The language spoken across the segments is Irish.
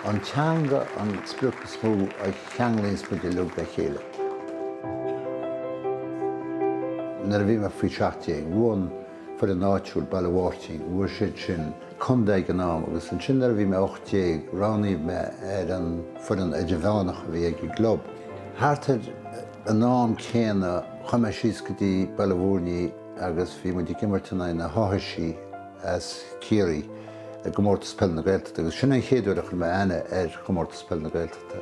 An teanga an sprioc is mó a cheanglaíonns muid uilig le chéile. Nuair a bhí mé faoi 17, bhuaigh an foireann áitiúil, Baile Mháirtín, bhuaigh siad sin contae ag an am agus ansin nuair a bhí mé 18, roghnaíodh mé ar an foireann idirmheánach a bhí ag an gclub. Thart ar an am céanna chuaigh mé síos go dtí Baile Bhúirne agus bhí muid ag imirt in aghaidh na hÁthaisí as Ciarraí i gComórtas Peile na Gaeltachta agus sin an chéad uair a chuir mé aithne ar Chomórtas Peile na Gaeltachta.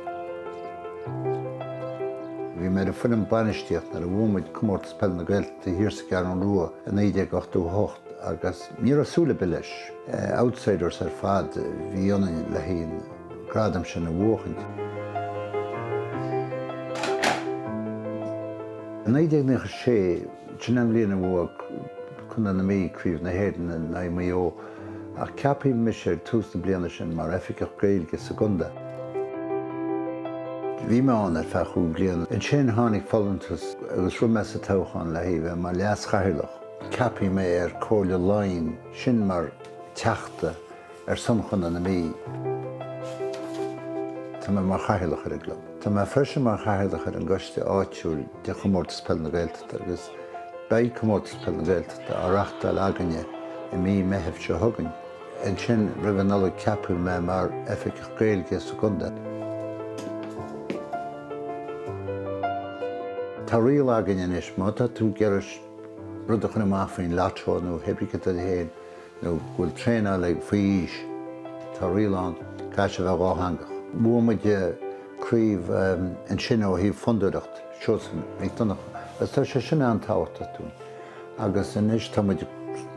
Bhí mé ar an foireann bainistíochta nuair a bhuaigh muid Comórtas Peile na Gaeltachta thiar sa gCeathrú Rua i 1988 agus ní raibh súil ar bith leis. Outsiders ar fad a bhí ionainn le haghaidh an gradam sin a bhuachaint. I 1996, sin an bhliain a bhuaigh Contae na Mí Craobh na hÉireann in aghaidh Mhaigh Eo, ach ceapadh mise ag tús na bliana sin mar Oifigeach Gaeilge sa gcontae. Bhí mé ann ar feadh chúig bliana. Ansin tháinig folúntas agus rith mé sa toghchán le haghaidh bheith mar leas-chathaoirleach. Ceapadh mé ar Comhairle Laighean, sin mar teachta ar son Chontae na Mí. Tá mé mar chathaoirleach ar an gclub. Tá mé freisin mar chathaoirleach ar an gcoiste áitiúil de Chomórtas Peile na Gaeltachta agus beidh Comórtas Peile na Gaeltachta á reachtáil againne i mí Meithimh seo chugainn. Ansin roimh an Nollaig ceapadh mé mar Oifigeach Gaeilge sa gcontae. Tá riail againn anois, má tá tú ag iarraidh rud a chur amach faoin lotto nó pé ar bith cad é féin nó go bhfuil traenáil ag faoi aois, tá riail ann, caithfidh sé a bheith dhátheangach. Bhuaigh muid craobh ansin ó thaobh fondúireacht Seosamh Mac Donncha agus tá sé sin an-tábhachtach dúinn agus anois tá muid ag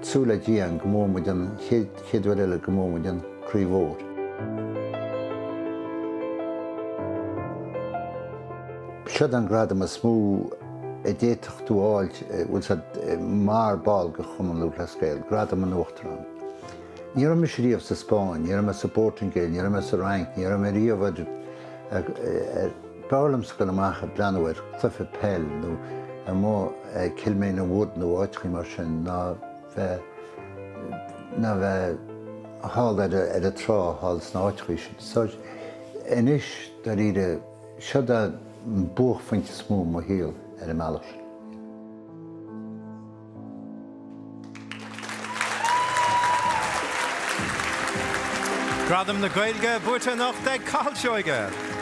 súil le Dia go mbuafaidh muid an chéad chéad uair eile go mbuafaidh muid an craobh mhór. Seod an gradam is mó a d'fhéadfadh tú a fháilt, bhfuil 's a'd, mar ball de Chumann Lúthchleas Gael, Gradam an Uachtaráin. Ní raibh mise riamh sa Spáinn, ní raibh mé sa bPortaingéil, ní raibh mé sa Fhrainc, ní raibh mé riamh ar, ar, b'fhearr liomsa dul amach ag breathnú ar chluiche peil nó amuigh ag Kilmainham Wood nó áiteachaí mar sin ná bheith, ná bheith thall ar ar an trá thall sna áiteachaí sin. So, anois, dáiríre, Seod é an buaicphointe is mó i mo shaol ar an mbealach sin. Gradam na Gaeilge buaite anocht ag Cathal Seoige.